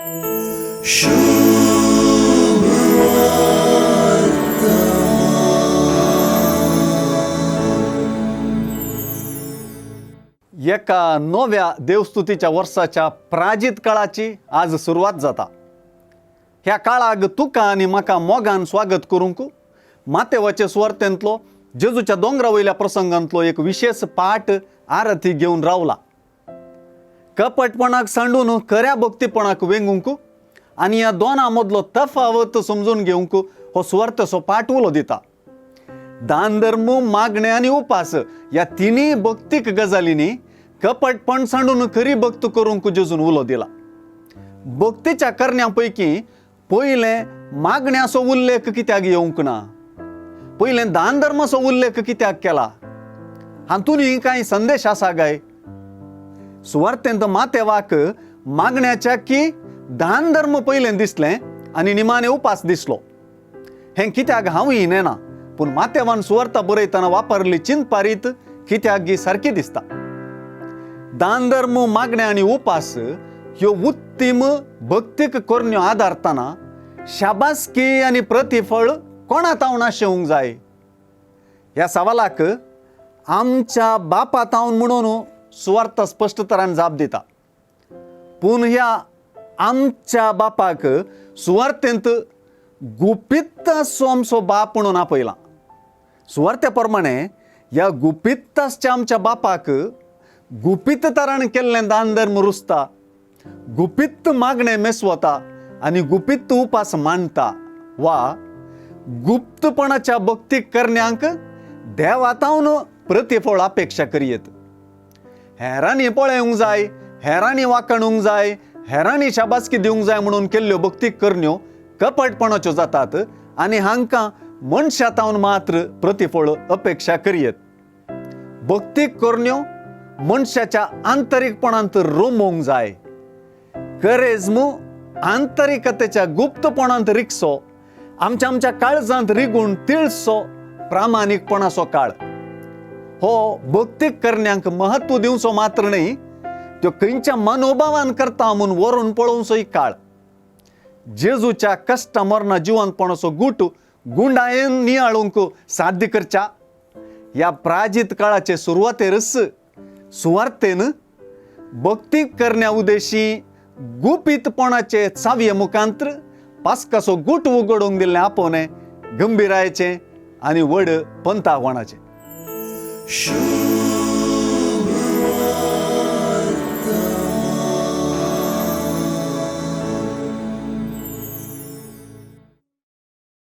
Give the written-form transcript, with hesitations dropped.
एका नव्या देवस्तुतीच्या वर्साच्या प्राजीत काळाची आज सुरवात जाता. ह्या काळाक तुका आनी म्हाका मोगान स्वागत करूंक मातेवाचे सुवार्थेंतलो जेजूच्या दोंगरा वयल्या प्रसंगांतलो एक विशेश पाठ आरती घेवन रावला. कपटपणाक सांडून खऱ्या भक्तीपणाक वेंगूंक आनी ह्या दोनां मदलो तफावत समजून घेवंक हो सुवार्थाचो पाठ उलो दिता. दान धर्म, मागणें आनी उपास ह्या तिनूय भक्तीक गजालींनी कपटपण सांडून खरी भक्त करूंक जेजून उलो दिला. भक्तीच्या करण्यां पैकी पयलें मागण्याचो उल्लेख कित्याक येवंक ना, पयलें दान धर्माचो उल्लेख कित्याक केला, हातूंतय कांय संदेश आसा काय? सुवार्थेंत मातेवाक मागण्याच्या की दान धर्म पयलें दिसलें आनी निमाणें उपास दिसलो. हें कित्याक हांवूय नेना, पूण मातेवान सुवार्ता बरयतना वापरली चिंतपारीत कित्याक गी सारकी दिसता. दान धर्म, मागणें आनी उपास ह्यो उत्तीम भक्तीक करण्यो आदारतना शाबासकी आनी प्रतिफळ कोणा तावन आशेवंक जाय? ह्या सवालाक आमच्या बापा तावन म्हणून सुवार्थ स्पश्ट तरान जाप दिता. पूण ह्या आमच्या बापाक सुवार्थेंत गुपित्ताचो आमचो बाप म्हणून आपयला. सुवार्थे प्रमाणे ह्या गुपित्ताच्या आमच्या बापाक गुपीत तरान केल्लें दान धर्म रुजता, गुपीत मागणें मेसवता आनी गुपीत उपास मांडटा वा गुप्तपणाच्या भक्तीक करण्यांक देवातावन प्रतिफळ अपेक्षा करयेत. हेरांनी पळोवंक जाय, हेरांनी वाखणूंक जाय, हेरांनी शाबासकी दिवंक जाय म्हणून केल्ल्यो भक्तीक करण्यो कपटपणाच्यो जातात आनी हांकां मनशा तावन मात्र प्रतिफळ अपेक्षा करयेत. भक्तीक करण्यो मनशाच्या आंतरीकपणांत रोमोवंक जाय. करेज्म आंतरिकतेच्या गुप्तपणांत रिगसो, आमच्या आमच्या काळजांत रिगून तिळसो प्रामाणीकपणाचो काळ हो भक्तीक करण्यांक महत्व दिवचो मात्र न्हय, त्यो खंयच्या मनोभावान करता म्हूण व्हरून पळोवचोय काळ. जेजूच्या कश्टा मरणा जिवंतपणाचो गुट गुंडायेन नियाळूंक साध्य करच्या ह्या प्राजीत काळाचे सुरवातेरच सुवार्थेन भक्ती करण्या उद्देशी गुपीतपणाचे चावये मुखांत्र पास्काचो गुट उगडूंक दिल्लें आपोवणें गंभीरायेचें आनी व्हड पंतावणाचें.